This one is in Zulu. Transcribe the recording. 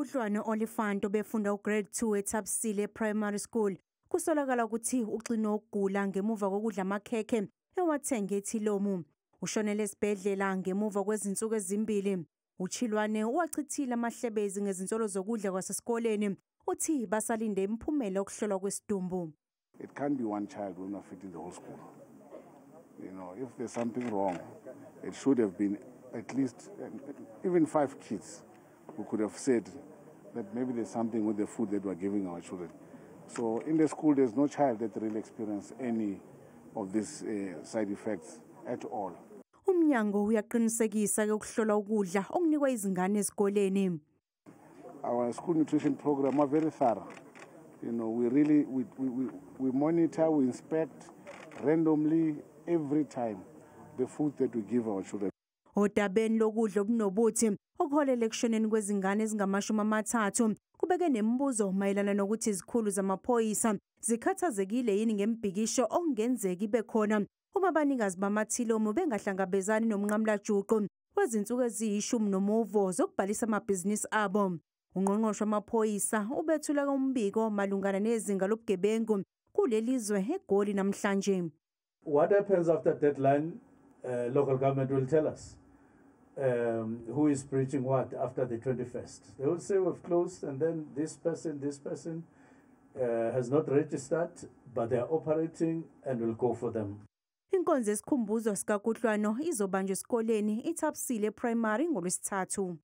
UKutlwano Oliphant obefunda uGrade 2 eThapsile Primary School kusolakala ukuthi uxinwe ukugula ngemuva kokudla amakhekhe ewathenge eThilomu. Ushonele esibhedlela ngemuva kwezinsuku ezimbili. UChilwane uwachithile amahlebezi ngezinsolo zokudla kwasesikoleni, uthi basalinde imiphumela yokuhlolwa kwesidumbu. It can't be one child when we're feeding the whole school. If there's something wrong, it should have been at least even 5 kids who could have said that maybe there's something with the food that we're giving our children. So in the school, there's no child that really experienced any of these side effects at all. Umnyango uyaqinisekisa ke ukuhlola ukudla okunikwa izingane ezikoleni. Our school nutrition program are very thorough. We really we monitor, we inspect randomly every time the food that we give our children. Odabeni lokudla obunobuthi okuholela ekushoneni kwezingane ezingama-30 kubeke nemibuzo mayelana nokuthi izikhulu zamaphoyisa zikhathazekile yini ngembhikisho okungenzeka ibe khona uma abanikazi bamathilomu bengahlangabezani nomnqamulajuqu wezinsuku eziyishumi nomuvo zokubhalisa amabhizinisi abo. Ungqongqoshe wamaphoyisa ubethula umbiko malungana nezinga lobugebengu kuleli zwe eGoli namhlanje. What happens after deadline, local government will tell us who is breaching what after the 21st. They will say we've closed and then this person has not registered, but they are operating and we'll go for them. Inkonzo yesikhumbuzo sikaKutlwano izobanjwa esikoleni iThapsile Primary ngoLwesithathu.